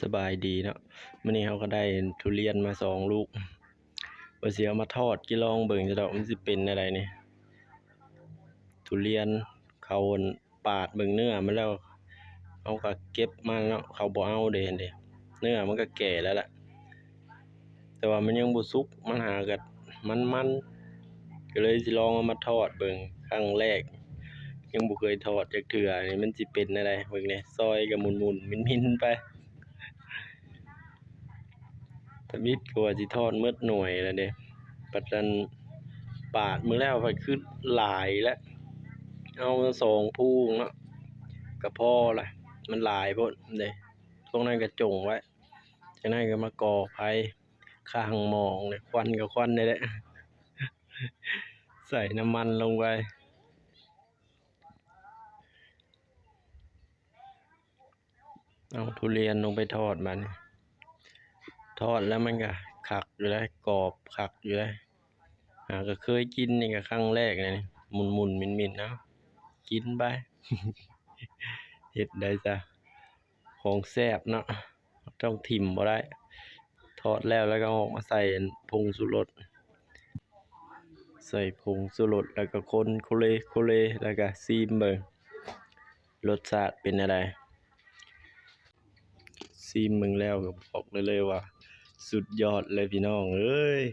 ສະບາຍດີເນາະ, ມື້ນີ້ເຮົາກໍໄດ້ທຸລຽນມາສອງລູກ ວ່າຊິເອົາມາທອດກິນລອງເບິ່ງຊະດອກ ມັນຊິເປັນແນວໃດນີ້. ທຸລຽນເຂົາປາດເບິ່ງເນື້ອມັນແລ້ວ ເຮົາກໍເກັບມາເນາະ, ເຂົາບໍ່ເອົາເດ້ ເດ້ ເນື້ອມັນກໍແກ່ແລ້ວລະ ແຕ່ວ່າມັນຍັງບໍ່ສຸກ ມັນຫາກະມັນໆ ກໍເລີຍຊິລອງເອົາມາທອດເບິ່ງຄັ້ງແລກ ຍັງບໍ່ເຄີຍທອດຈັກເທື່ອ ນີ້ມັນຊິເປັນແນວໃດ ເບິ່ງແດ່ ຊອຍກໍໝຸ່ນໆ ມິນໆ ໄປ. ທຳອິດກໍວ່າຊິທອດໝົດໜ່ວຍແລ້ວເດ້ ບັດນັ້ນປາດມື້ແລ້ວພັດຄືຫຼາຍແລ້ວ ເອົາສອງພູເນາະ ກໍພໍລະ ມັນຫຼາຍໂພດເດ້. ຊ່ວງນັ້ນກໍຈົ່ງໄວ້ ຈາກນັ້ນກໍມາກໍ່ໄຟ ຂ້າງໝໍ້ນີ້ ຄວັນກໍຄວັນນີ້ແຫຼະ ໃສ່ນ້ຳມັນລົງໄປ ເອົາທຸລຽນລົງໄປທອດບາດນີ້. ທອດແລ້ວມັນກໍຄັກຢູ່ເດ້ ກອບຄັກຢູ່ເດ້. ຫາກໍເຄີຍກິນ ນີ້ກໍຄັ້ງແລກເລີຍ ໝຸ່ນໆ ມິນໆ ເອົາ ກິນໄປ ເຮັດໄດ້ຊະ ຂອງແຊບເນາະ ຕ້ອງຖິ້ມບໍ່ໄດ້. ທອດແລ້ວ ແລ້ວກໍເອົາອອກມາໃສ່ ອັນ ຜົງຊູລົດ ໃສ່ຜົງຊູລົດ ແລ້ວກໍຄົນໂຄເລໂຄເລ ແລ້ວກໍຊີມເບິ່ງ ລົດຊາດເປັນແນວໃດ. ຊີມເບິ່ງແລ້ວກໍບອກໄດ້ເລີຍວ່າ ສຸດຍອດເລີຍພີ່ນ້ອງເອີຍ.